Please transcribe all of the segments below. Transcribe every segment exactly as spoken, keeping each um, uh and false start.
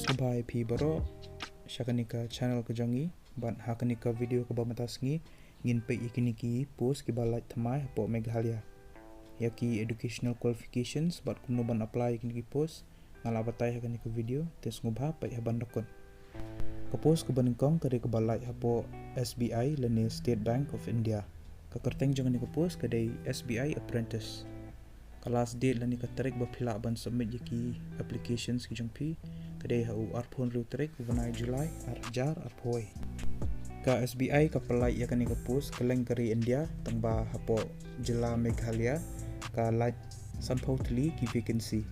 Sngewbha ïa phi baroh sha kane ka channel ka jong ngi, bad ha kane ka video kaba mynta sngi ngin peit ïa kine ki post kiba lait thymmai hapoh Meghalaya. Ïa ki educational qualifications bad kumno ban apply ïa kine ki post nga la batai ha kane ka video, te sngewbha peit haduh ban da kut. Ka post kaba nyngkong ka dei kaba lait hapoh S B I lane State Bank of India. Ka kyrteng jong kane ka post ka dei S B I Apprentice. Ka last date lane ka tarik ba phi lah ban submit ïa ki applications ki jong phi ka dei ha u arphew hynriew tarik u bnai July ar hajar arphew wei. Ka S B I ka pynlait ïa kane ka post kylleng ka ri India, tangba hapoh jylla Meghalaya ka lait sanphew tylli ki vacancy.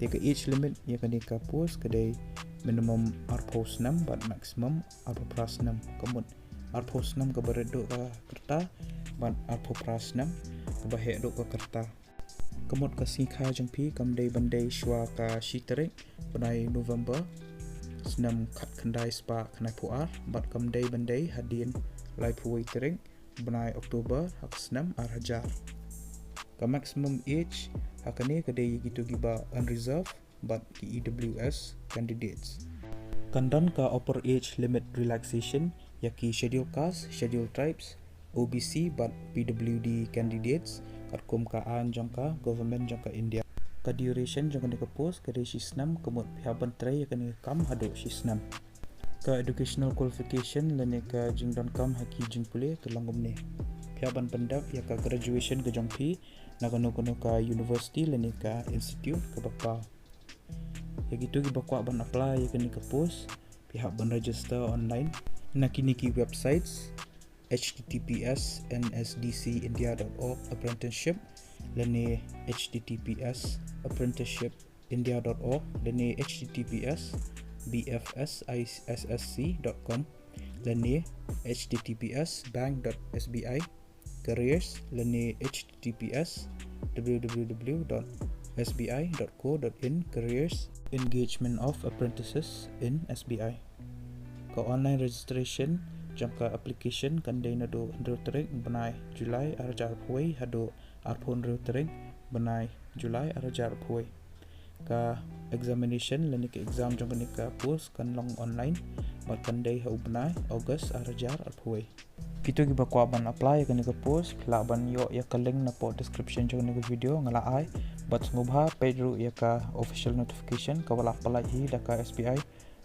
Te ka age limit ïa kane ka post ka dei minimum arphew snem bad maximum arphew phra snem. Ka mut arphew snem kaba rit duh ka rta bad arphew phra snem kaba heh duh ka rta. Ka mut ka sngi kha jong phi kam dei ban dei shuwa ka shi tarik bnai November snem khatkhyndai spah khyndaiphew ar, bad kam dei ban dei hadien laiphew wei tarik bnai October ha ka snem ar hajar. Ka maximum age ha kane ka dei ïa kito kiba unreserved bad ki E W S candidates. Kan don ka upper age limit relaxation ïa ki Schedule Caste, Schedule Tribes, O B C bad P W D candidates katkum ka aiñ jong ka Government jong ka India. Ka duration jong kane ka post ka dei shi snem, ka mut phi hap ban trei ïa kane ka kam haduh shi snem. Ka educational qualification lane ka jingdonkam ha ki jingpule ka long kumne: phi hap ban pyndep ïa ka graduation ka jong phi na kano kano ka university lane ka institute kaba paw. Ïa kito kiba kwah ban apply ïa kane ka post, phi hap ban register online na kine ki websites: H T T P S N S D C India dot org apprenticeship lane H T T P S apprenticeship India dot org lane H T T P S B F S I S S C dot com lane H T T P S bank dot S B I careers lane H T T P S W W W dot S B I dot co dot in careers engagement of apprentices in S B I. Ka online registration jong ka application kan dei naduh hynriew tarik bnai July ar hajar arphew wei haduh arphew hynriew tarik bnai July ar hajar arphew wei. Ka examination lane ka exam jong kane ka post kan long online bad kan dei ha u bnai August ar hajar arphew wei. Kito kiba kwah ban apply ïa kane ka post, phi lah ban ïoh ïa ka link napoh description jong kane ka video nga la ai, bad sngewbha peit ruh ïa ka official notification kaba la pynlait hi da ka S B I.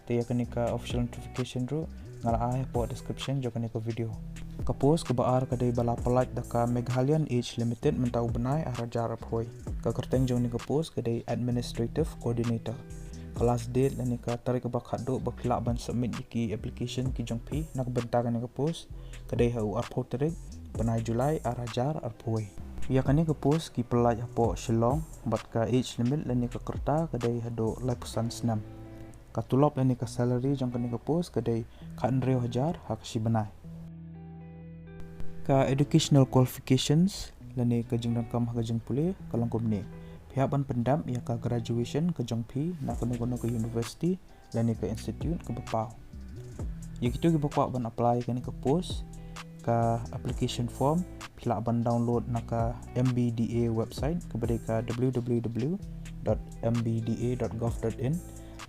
Te ïa kane ka official notification ruh nga la ai hapoh description jong kane ka video. Ka post kaba ar ka dei ba la pynlait da ka Meghalayan Age Limited mynta u bnai ar hajar arphew wei. Ka kyrteng jong kane ka post ka dei Administrative Coordinator. Ka last date lane ka tarik kaba khatduh ba phi lah ban submit ïa ki application ki jong phi na ka bynta kane ka post ka dei ha u arphew tarik bnai July ar hajar arphew wei. Ïa kane ka post ki pynlait hapoh Shillong bad ka age limit lane ka rta ka dei haduh laiphew san snem. Ka tulop lane ka salary jong kane ka post ka dei khathynriew hajar ha ka shi bnai. Ka educational qualifications lane ka jingdonkam ha ka jingpule ka long kumne: phi hap ban pyndep ïa ka graduation ka jong phi na kano kano ka university lane ka institute kaba paw. Ïa kito kiba kwah ban apply ïa kane ka post, ka application form phi lah ban download na ka M B D A website kaba dei ka W W W dot M B D A dot gov dot in,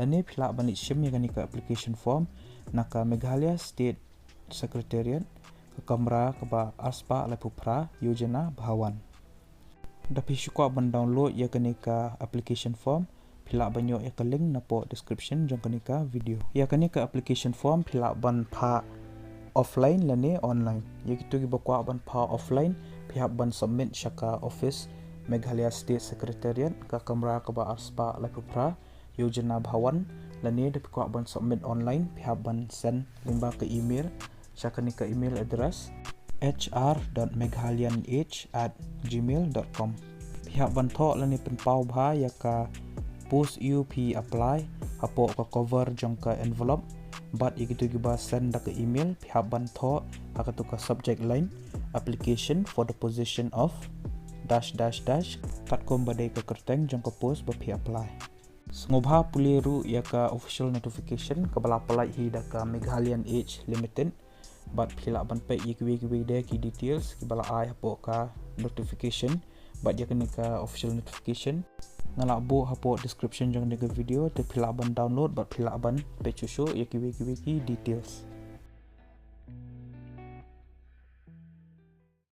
lane phi lah ban leit shim ïa kane ka application form na ka Meghalaya State Secretariat, ka kamra kaba arspah laiphew phra, Yojana Bhawan. Da phi shu kwah ban download ïa kane ka application form, phi lah ban ïoh ïa ka link napoh description jong kane ka video. Ïa kane ka application form phi lah ban phah offline lane online. Ïa kito kiba kwah ban phah offline, phi hap ban submit sha ka office Meghalaya State Secretariat, ka kamra kaba arspah laiphew phra, Yojana Bhawan, lane da phi kwah ban submit online, phi hap ban send lyngba ka email sha kane ka email address, H R dot meghalayanage at gmail dot com. Phi hap ban thoh lane pynpaw bha ïa ka post U P apply hapoh ka cover jong ka envelope, bad ïa kito kiba send da ka email phi hap ban thoh ha kato ka subject line, application for the position of dash dash dash, katkum ba dei ka kyrteng jong ka post ba phi apply. Sngewbha pule ruh ïa ka official notification kaba la pynlait hi da ka Meghalayan Age Limited, bad phi lah ban peit ïa kiwei kiwei de ki details kiba la ai hapoh ka notification bad ïa kane ka official notification. Nga la buh hapoh description jong kane ka video, te phi lah ban download bad phi lah ban peit shuh shuh ïa kiwei kiwei ki details.